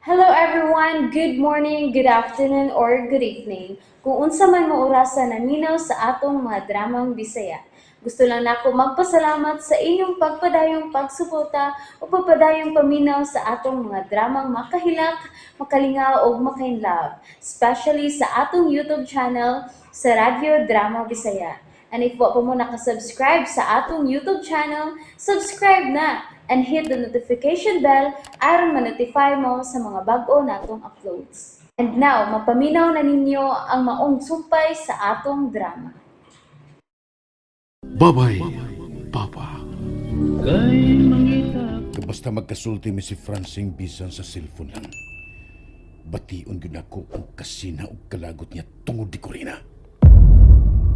Hello everyone! Good morning, good afternoon, or good evening. Kung unsa man mo orasa naminaw sa atong mga dramang Bisaya. Gusto lang nako magpasalamat sa inyong pagpadayong pagsuporta o pagpadayong paminaw sa atong mga dramang makahilak, makalingaw ug makainlove, especially sa atong YouTube channel sa Radyo Drama Bisaya. And if wa pa mo nakasubscribe sa atong YouTube channel, subscribe na and hit the notification bell aron ma-notify mo sa mga bag-o natong uploads. And now, mapaminaw na ninyo ang maong sumpay sa atong drama. Bye-bye, Papa. Basta magkasulti mi si Francing bisan sa cellphone lang, bation gyud nako ang kasina ug kalagot niya tungod ni Corina.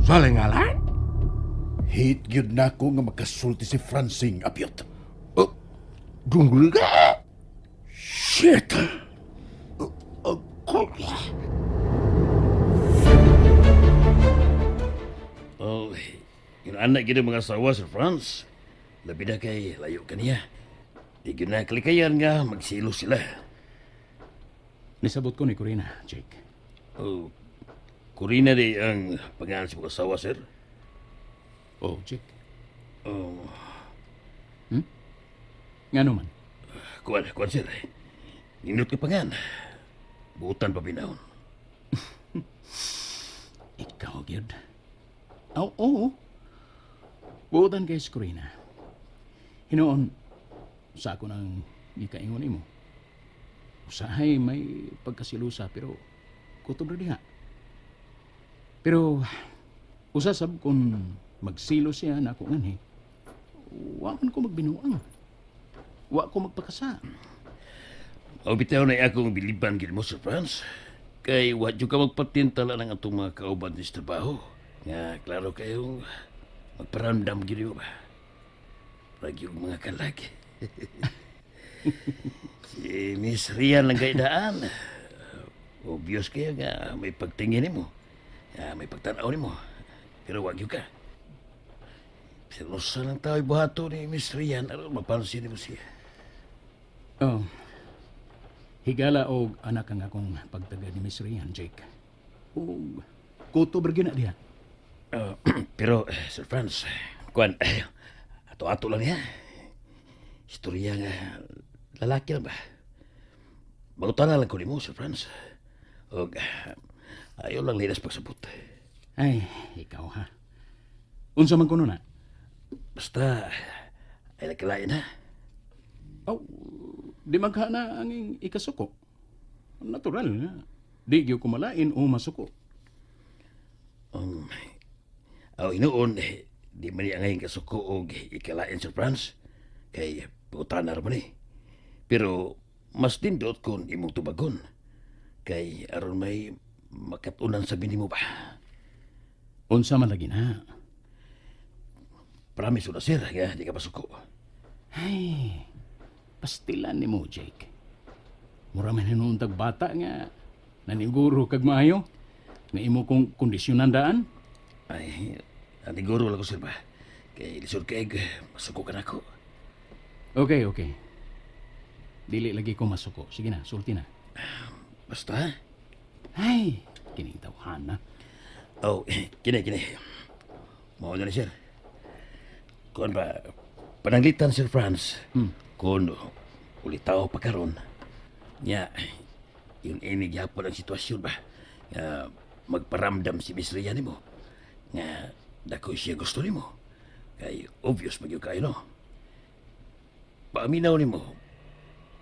Salingalan? Hate gyud nako nga magkasulti si Francing abyot. Oh, dunggol ka? Shit! Ako. Oh, yun anak gid ang mga asawa, Sir Franz. Labi na kay layo kaniya. Di gyud na kalikayan nga magsilo sila. Nisabot ko ni Corina, Jake. Oh, Corina di ang pangalan sa mga asawa, sir. Oh, Jake. Oh, Nga naman. Kuan, kuan, sir. Nindot ka pangan. Buutan pa binahon. Ikaw, gyud. Oo, oo. Buotan kay si Corina. Hinoon, sa ako nang gikaingon nimo. Usahay may pagkasilusa pero kutob ra diha. Pero usasab kung magsilo siya na ako nganhi, wa man ko magbinuang. Wa ko magpakasa. Aw bitaw na akong biliban gid mo, Sir Franz. Kay wa jud ka magpatintala ng atong mga kauban sa trabaho. Nga klaro kayong magparamdam gid mo ba. Rag yung mga kalag. Si Miss Rian lang kay daan. Obvious kaya nga may pagtingin nimo. Nga may pagtanaw nimo. Pero wag yun ka. Sinusa lang tayo buhato ni Miss Rian aron mapansin nimo siya. Oh. Higala og anak ang akong pagtaga ni Miss Rian, Jake. Og kutob ra gyud na diha. Pero, Sir Franz, kuan, ato-ato lang niya. Istorya nga, lalaki lang ba? Mangutana lang ko nimo, Sir Franz. Og, ayaw lang linas pagsabot. Ay, ikaw ha. Unsa man kuno na? Basta, ay nagkalain ha. Oh, di man ka na ang ikasuko. Natural nga. Di gyud ko malain o masuko. Aw, hinuon, di man niya ngayon kasuko og ikalain, Sir Franz. Kay, pangutana ra man eh. Pero, mas nindot kung imong tubagon. Kay, aron may makatunan sa bini mo ba? Unsa man lagi na. Promise na, sir, nga di ka masuko. Ay, pastilan nimo, Jake. Mura man hinuon tag bata nga naniguro kag maayo. Nga imo kong kondisyonan daan. Ay, naniguro lang ko, sir ba? Kay lisod kay masuko ka nako. Okay. Dili lagi ko masuko. Sige na, sulti na. Basta, ha? Ay, kining tawhan na. Oh, kini, kini. Mao na ni, sir. Kuan ba, pananglitan, Sir Franz. Kung ulitaw pa karon. Nya, yung ini gyapon ang sitwasyon ba? Nga magparamdam si Miss Rhea nimo. Nga dako siya gusto nimo. Kay obvious magyud kayo, no? Paaminaw nimo,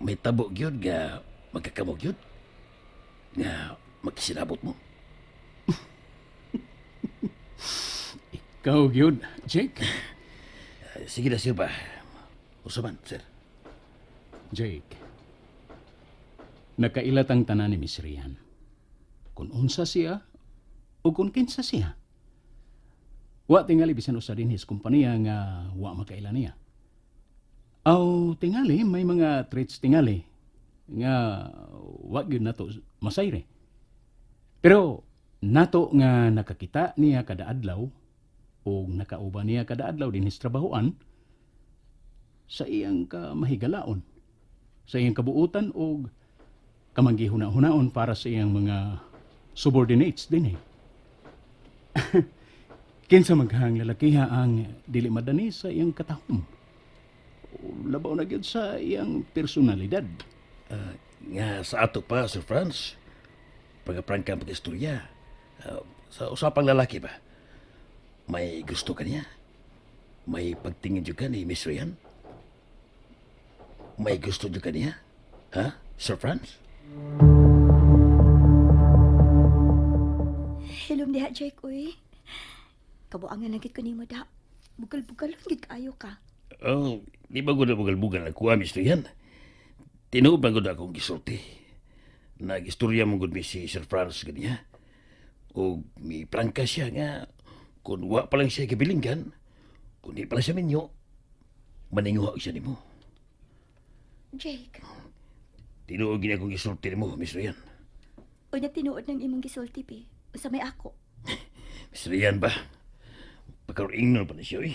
may tabo gyud nga magkakamo gyud. Nga magkisinabot mo. Ikaw gyud, Jake. Sige na, sir ba? Usa man, sir. Jake. Nakailat ang tanan ni Miss Rian. Kung unsa siya o kung kinsa siya. Wa tingali bisan usa dinhi sa kompanya nga wa makaila niya. Aw tingali may mga traits tingali nga wa gyud nato masayre. Pero nato nga nakakita niya kada adlaw o nakauban niya kada adlaw dinhi sa trabahoan sa iyang kamahigalaon, sa iyang kabuutan og Kamang gihuna-hunaon para sa iyang mga subordinates din eh. Kinsa maghang lalakiha ang dili madani sa iyang katahom. Labaw na gyud sa iyang personalidad. Nga sa ato pa, Sir Franz, pagkaprangka ang pag-istorya, sa usapang lalaki ba, may gusto ka niya? May pagtingin dyan ka ni Miss Rian? May gusto dyan ka niya? Ha, Sir Franz? Hilom diha, Jake, uy. Kabuangan lang gid ko nimo da. Bugal-bugal lang gid kaayo ka. Oh, di ba gud bugal-bugal ako, Miss Rian? Tinuod ba gud akong gisulti? Nag-istorya mo gud mi si Sir Franz ganiya. O mi prangka siya nga kung wa pa lang siya kabilinggan, kung di pa lang siya minyo, maninguha siya nimo. Jake, Tinuod gini akong gisulti nimo, Miss Rian. unya tinuod ng imong gisulti pi. Usa may ako. Miss Rian ba? Pagkaroon pa na siya, eh.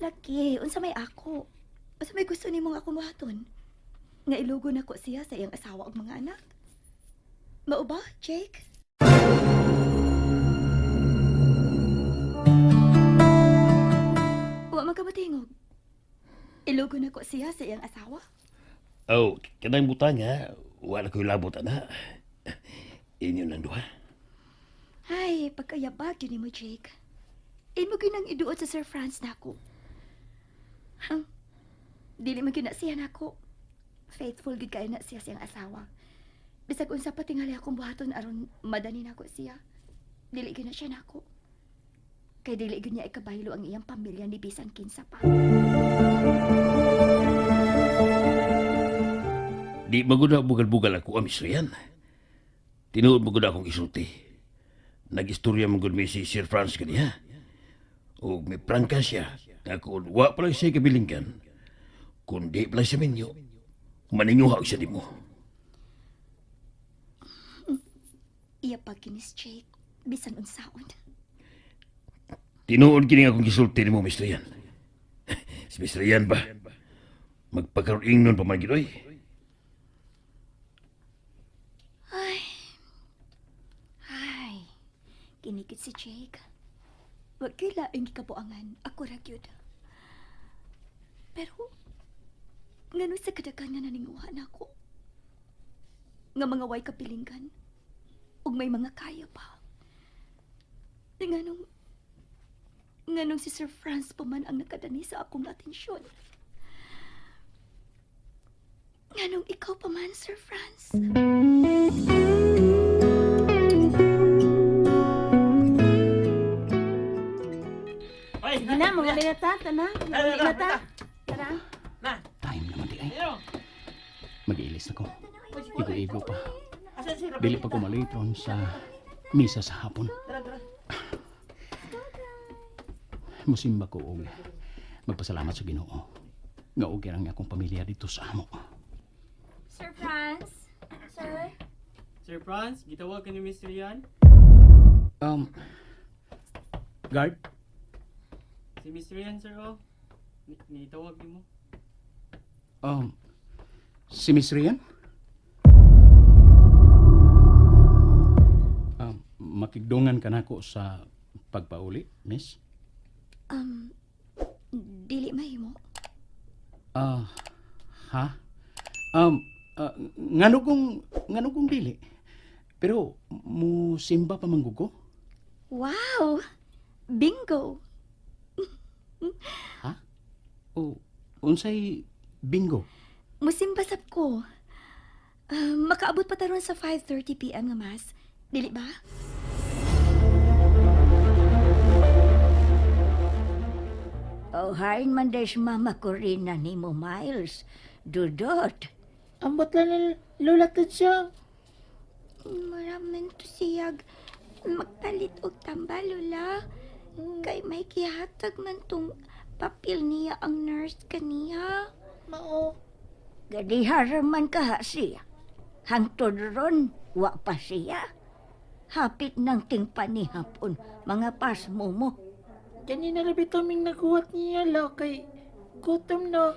Laki, unsa may ako. Unsa may gusto nimong ako buhaton? Nga ilugo nako siya sa iyang asawa ug mga anak. Mao ba, Jake? Wa man ka motingog. Ilugo nako siya sa iyang asawa. Oh, kanang butang ha, wala ko'y labot, ana. Inyo lang duha. Ay, pagkayabag yun mo, Jake. Imo ginang iduot sa Sir Franz nako. Huh? Dili man gyud na siya nako. Faithful gid kaayo na siya siyang asawa. Bisag unsa pa tingali akong buhaton aron madani nako siya. Dili gyud na siya nako. Kay dili gyud niya ikabaylo ang iyang pamilya ni bisan kinsa pa. Di magud bugal-bugal ako, Miss Rian. Tinuod magud akong isulti. Nag-istorya magud mi si Sir Franz kaniya. O may prangka siya nga kung wa pa lang siya kabilinggan, kung di pa lang siya minyo, maninguha siya nimo. Iya pag kinis Jake, bisan unsaon. Tinuod kini akong gisulti nimo, Miss Rian. Si Miss Rian ba? Magpagkaroon nun pa man gid, oy. Ay. Ay. Kinikit si Jake. Wag kay laing gikabuangan. Ako ra gyud. Pero ngano sa kadagan nga naninguha nako? Nga mga way kapilinggan ug may mga kaya pa. Nganong nganong si Sir Franz pa man ang nakadani sa akong atensyon. Nganong ikaw pa man, Sir Franz? Sige na, mga na ta, tana. Mga na ta. Tara. Time naman di ay. Mag-iilis na ko. Igo-igo pa. Dili pa ko malitron sa misa sa hapon. Musimba ko og magpasalamat sa Ginoo. Nga og ang akong pamilya dito sa amo. Sir Franz? Sir? Sir Franz, gitawag ka ni Mr. Yan. Guard, Si Mr. Yan, sir, oh. Nitawag ni mo. si Miss Rian? Makigdungan ka nako sa pagpauli, miss? Dili mahimo. Ah, ha? Ngano kung dili? Pero mo simba pa man ko? Wow! Bingo! O unsay bingo? Musimba sab ko. Makaabot pa taron sa 5:30 PM nga mas. Dili ba? Oh, hain man des Mama Corina ni mo, Miles. Dudot. Ambot lang ng Lola Tadsyang. Maraman to siyag magpalit og tamba, Lola. Kay may gihatag man tong papel niya ang nurse kaniya. Mao. Gadihara man kaha siya. Hangtod ron, wa pa siya. Hapit ng tingpanihapon, mga pasmo mo. Ganina ra bitaw ming naguwat niya la kay gutom na.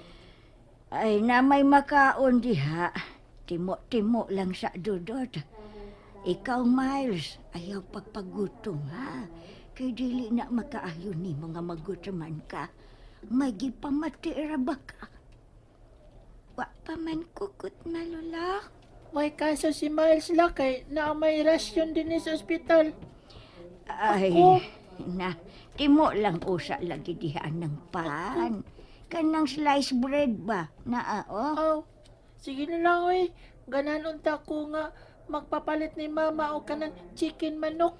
Ay, na may makaon diha. Timo-timo lang sa Dudot. Ikaw, Miles, ayaw pagpagutom, ha? Kay dili na makaayon ni mga magutuman ka. May gipamati ra ba ka? Wa pa man kukut malula. May kaso si Miles la kay na may rasyon din sa ospital. Ay, na, timo lang usa lagi diha ng pan. Kanang slice bread ba? Naa, oh. Aw, sige na lang oy. Ganan unta ko nga magpapalit ni mama o kanang chicken manok.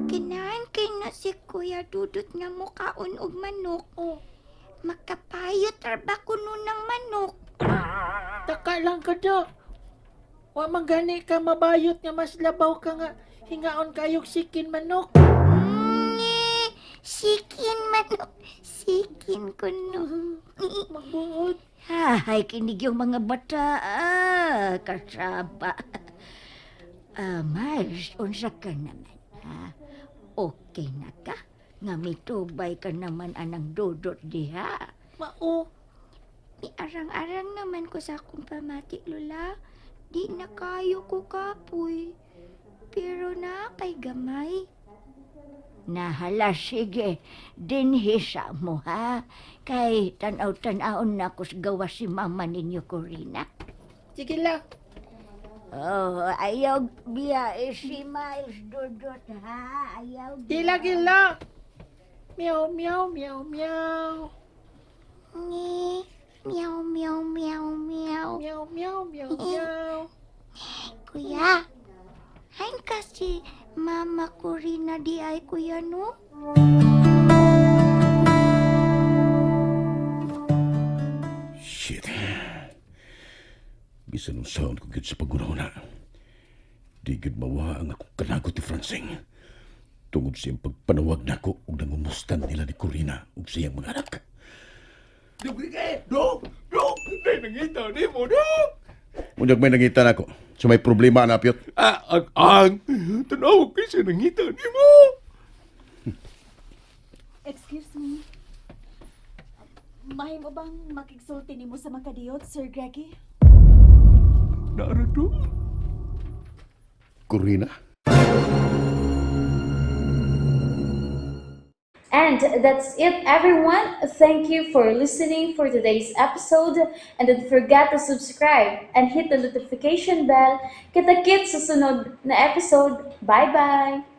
Kinahan kay na si Kuya Dudut nga mukaon og manok. Oh, Makapayot ra ba kuno ng manok? taka lang ka do. Wa man gani ka mabayot nga mas labaw ka nga hingaon kayog chicken manok. Nge, sikin manok. Sikin kuno. Magbuot. Hay, kinig yung mga bata. Ah, kasaba. Ah, Miles, unsa ka naman, ha? Okay na ka? Nga mitubay ka naman anang dudot diha. Mao. Miarang-arang naman ko sa akong pamati, Lola. Di na kayo ko kapoy. Pero na kay gamay. Nahala, sige. Dinhisa mo, ha? Kay tanaw-tanawon na ko sa gawa si mama ninyo, Corina. Sige lang. Oh, ayaw biya eh, si Miles Dudot, ha? Ayaw Gila gila. Meow meow meow meow. Nge, meow meow meow meow. Meow meow meow meow. Kuya, hain kasi mama ko rin na di ay kuya no? Shit. Bisan unsaon ko gyud sa pagunahuna. Di gyud mawa ang akong kalagot ni Francing. Tungod sa iyang pagpanawag nako ug nangumustan nila ni Corina ug sa iyang mga anak. Dok! Dok! May nangita ni mo, Dok! Unyag may nangita nako. So may problema na Pyot. Ah, ang, ang! Tanaw kay siya nangita ni mo! Excuse me. Mahimo bang makigsulti nimo sa makadiyot, Sir Greggy? Nara, Dok. Corina? And that's it, everyone. Thank you for listening for today's episode. And don't forget to subscribe and hit the notification bell. Kita-kits sa sunod na episode. Bye-bye!